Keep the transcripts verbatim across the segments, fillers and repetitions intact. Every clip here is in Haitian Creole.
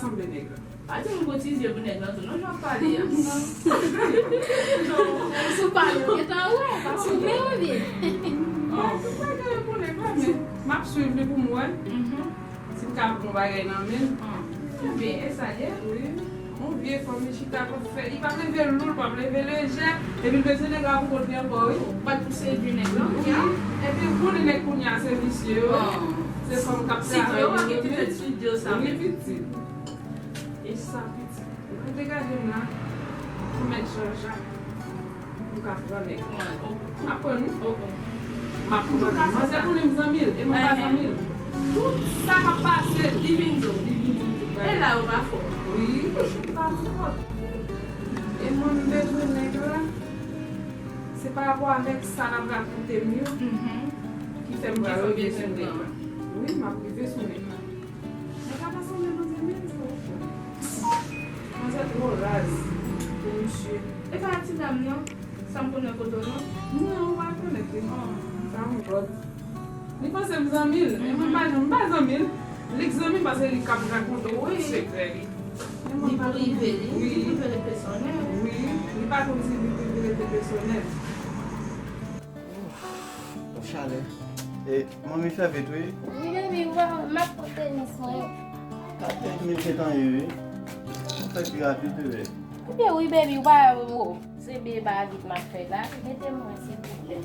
Sanble nèg la. Pa di m kotize pou nèg lan tou non, jan w ap pale a. Non. Si w pale, ou gentan wè, pa souple ou byen. Bon, tout bagay pou nèg la, men m ap swiv li pou m wè. Si m ka pran yon bagay nan men l. Ebyen, e sa l ye. Wi. Yon vye fanm, li chita, l p ap fè, li p ap leve lou, l p ap leve lejè, epi l bezwen nèg la pou kont li ankò, wi. Ou pa t pou sedui nèg lan, wi. Epi pou li nèg kounye a, se visye, wi. Se fanm k ap travay pou yo menm. Wi, pitit. E sa, pitit. Mwen degaje m la pou mèt Jean Jacques. Pou ka pran nèg. M ap pran nou. M ap pran nou. Manzè konnen m zanmi l, e mwen pa zanmi l. Tout sa k ap pase, li vin di w, li vin di m tout bagay. E la yo pa fò. Wi, li pa fò. E mwen m bezwen nèg la. Se pa rapò avèk sa l ap rakonte m yo ki fè m pral rive sou nèg la. Wi, m ap rive sou nèg la. Nèg la pa sanble manzè menm, se ou. Manzè twò raz pou misye. E pa ti dam nan? Sa m konnen foto non? Non, ou pa rekonèt li. Sa yon lòt. Li panse m zanmi l. E mwen m pa janm, m pa zanmi l. Li k zanmi m paske li k ap rakonte w tout sekrè li. Li prive li, li prive li pèsonèl. Wi, li pa konn si li prive li pèsonèl. Yon chalè. E, manmi fè vit, wi. Wi, baby, m ap pran tenis mwen. Kat minit gentan ye, wi. Fè pi rapid, bebe. Ebyen, wi, baby, ou pa, o, se bebe vit m ap fè la. Mete mwen, silvouplè.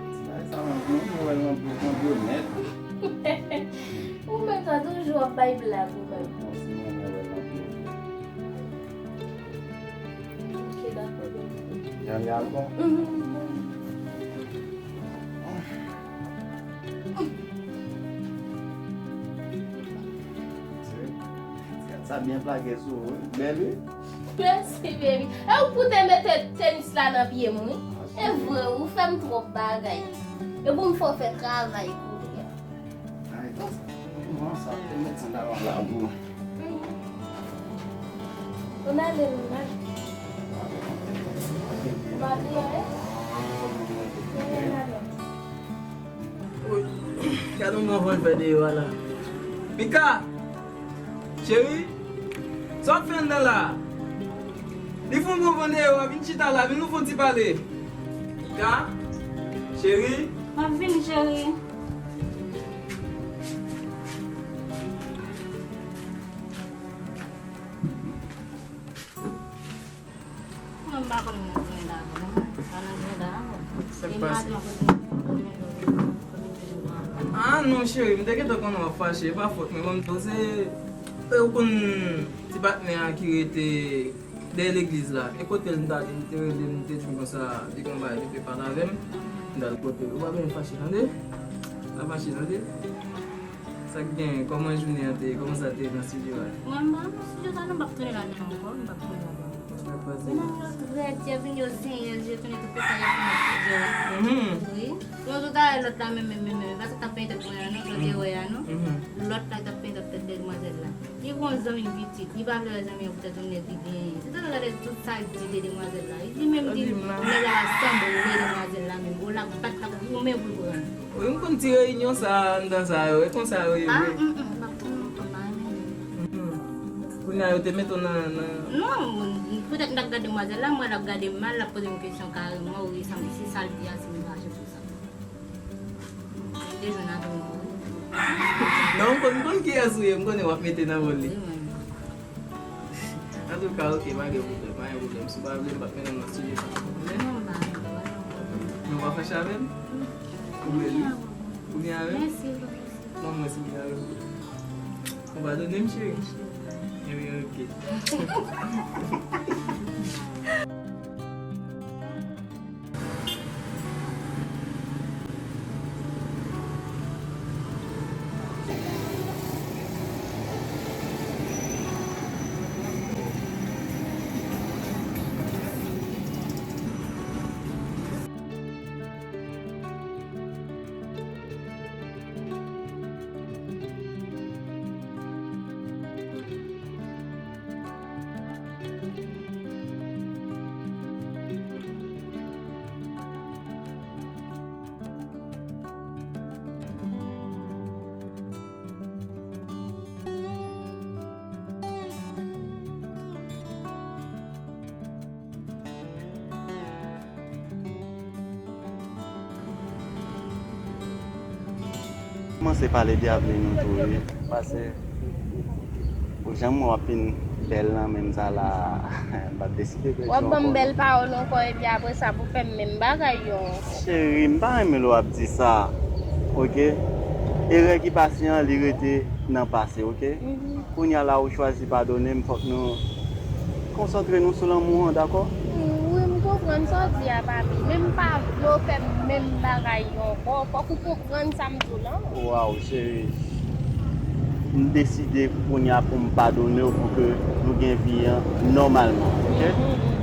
Ti bagay sa, mwen, mwen, mwen, mwen, mwen, mwen, nèt. Ou menm sa toujou ap bay blag ou menm. Bon, si mwen, mwen, mwen, mwen, mwen. Ok, dakò, bebe. Jan li al bon? Mhm, bon. Sa byen plake sou ou, wi. Bèl, wi. Mèsi, baby. E ou pou te mete tenis la nan pye m, wi. E vre, ou fè m twòp bagay. E pou m fè w fè travay kounye a. Ay, bon, sa te met sandal la pou. Ou n ale, nou n ale. Ou pa bliye, wi? Gade yon gran van l fè deyò a la. Mika! Cheri! Sa w ap fè anndan la a? Li fè yon gran van deyò a, vin chita la, vin nou fè yon ti pale. Mika! Cheri! M ap vini, cheri. Mwen, m pa konn nan jenda a, non. Pa nan jenda a, non. Sa k pase? E maten, mwen konn nan jenda a. Ah non, cheri, m te gentan konnen w ap fache. E pa fòt mwen, ban m di w, se, e, ou konn ti patnè a ki rete dèyè legliz la. E kote l, m ta di, m te rele, m te di m konsa, li gen yon bagay li vle pale avè m. M ta di kote l. Ou pa bezwen fache, tande? Pa fache, tande? Sa k gen? Kòman jounen an te ye? Kòman sa te ye nan estidyo a? Mwen, m pa nan estidyo sa non, m p ap tounen ladan l ankò, m p ap tounen ladan l ankò. Sa k pase? Mennaj yo rèd, yo vin, yo zenyen, yo tounen tout kote, yo tounen estidyo a. Mhm. Wi. Yon jou talè, lòt la menm, menm, menm, menm. E pa sa k t ap penyen tèt mwen an non, lòt erè a non. Mhm. Lòt la ki t ap penyen tèt, tèt demwazèl la. Li gon zanmi pitit, li pa vle wè zanmi an poutèt yon nèg li genyen. Se te gade tout sa l di de demwazèl la. Li menm di nèg la sanble demwazèl la menm. O la bat l ap goumen pou l pran l. Wi, m konn ti reyinyon sa anndan sa yo, e konsa yo ye vre. Ah, mm, mm, m ap pran non, m pa renmen li. Mm. Kounye a yo te mete w nan, nan... Non, poutèt m t ap gade demwazèl la, m wè l ap gade m mal, l ap poze m kesyon kareman, wi, sa, si sa l di a, si m fache pou sa. Te jwenn avè m wi. Non, m konn, m konn kiyès ou ye, m konnen w ap mete nan wòl li. Wi, mwen. Antouka, oke, pa gen pwoblèm, pa gen pwoblèm. Si w pa vle, m p ap mennen w nan estidyo sa. Non, m pa vle, pa gen pwoblèm. Men w pa fache avè m? Ou byen wi. Ou byen avè m? Mèsi, mèsi. Non, mwen si byen avè m. Ou padone m, cheri? Ebyen, oke. Kòmanse pale de avni nou tou, wi. Pase, ou jan m wè w ap vin bèl nan menm sa la, m pa deside pèdi w ankò. W ap ban m bèl pawòl ankò, epi apre sa pou fè m menm bagay yo ankò. Cheri, m pa renmen lè w ap di sa, oke? Erè ki pase an, li rete nan pase, oke? Mhm. Kounye a la ou chwazi padone m, fòk nou konsantre nou sou lanmou an, dakò? Wi, m konprann sa w di a, papi, men m pa vle w fè m menm bagay yo ankò. Fòk ou konprann sa m di w lan. Waw, cheri. M deside kounye a pou m padone w pou ke nou gen vi an nòmalman, oke? Mhm, mhm.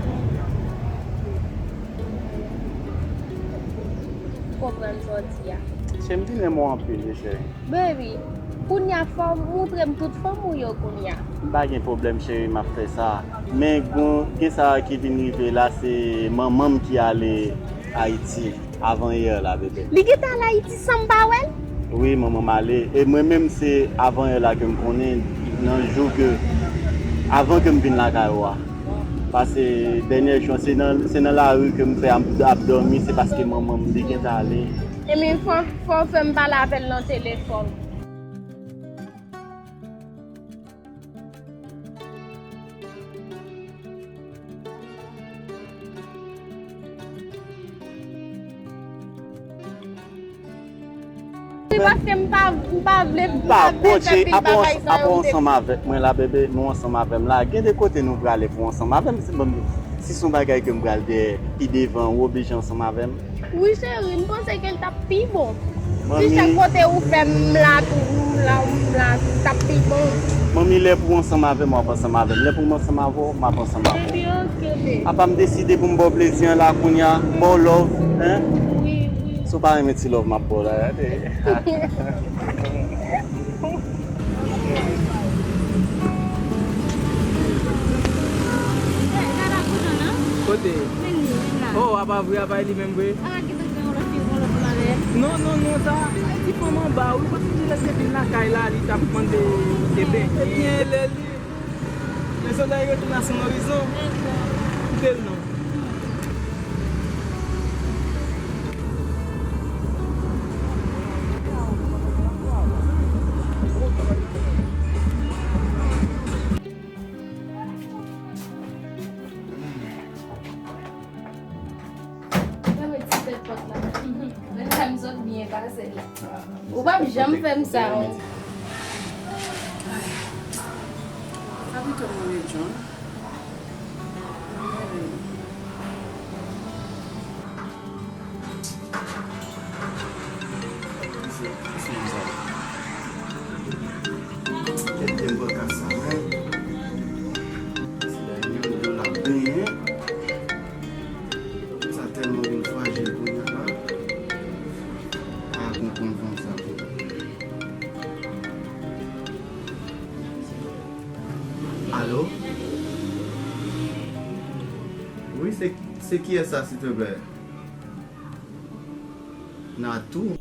M konprann sa w di a. Cheri, m vin renmen w anpil, wi, cheri. Baby, kounye a fò w moutre m tout fanm ou yo kounye a. M pa gen pwoblèm, cheri, m ap fè sa. Men gon, gen sa ki vin rive la, se manman m ki ale Ayiti avan yè la, bebe. Li gentan al Ayiti san m pa wè l? Wi, manman m ale. E mwen menm, se avan yè la ke m konnen, nan jou ke, avan ke m vin lakay ou a. Pase dènyè jou an, se nan, se nan lari ke m fè ap, ap dòmi, se paske manman m, li gentan ale. Ebyen, fò, fò w fè m pale avè l nan telefòn. Wi, paske m pa, m pa vle, m pa vle fè pil bagay sa yo. Apa w ansanm avèk mwen la, bebe, nou ansanm avè m la. Gen de kote nou prale pou ansanm avè m, si, bon, si se yon bagay ke m pral dèyè, pi devan, ou oblije ansanm avè m. Wi, cheri, m panse ke l t ap pi bon. Si chak kote ou fè m la tou, m la, m la tou, t ap pi bon. Manmi, lè pou w ansanm avè m, w ap ansanm avè m. Lè pou m ansanm avè w, m ap ansanm avè w. Epi, oke, baby. Apa m deside pou m ba w plezi an la kounye a, ba w love, hein? Wi, wi. Si w pa renmen ti love m ap ba w la, gade. Kote? Oh, apa vre, apa li menm vre? Non, non, non, sa, e ti fanm anba, wi, paske lè se vin lakay la, li t ap mande, ebyen, ebyen, lè li, le soleil retourne à son horizon. Kite l non. Mwen met ti tèt pòt la. Mwen la, m sot byen pase la. Ou p ap janm fè m sa, non. Sa pito mwen met John. Kèt, m pran ka sa, men. Se dènye moun yo l ap benyen. Sa tèlman vin frajil kounye a la. Pa konprann fanm sa pou mwen. Alo? Wi, se, se kiyès sa, silteplè? Natou.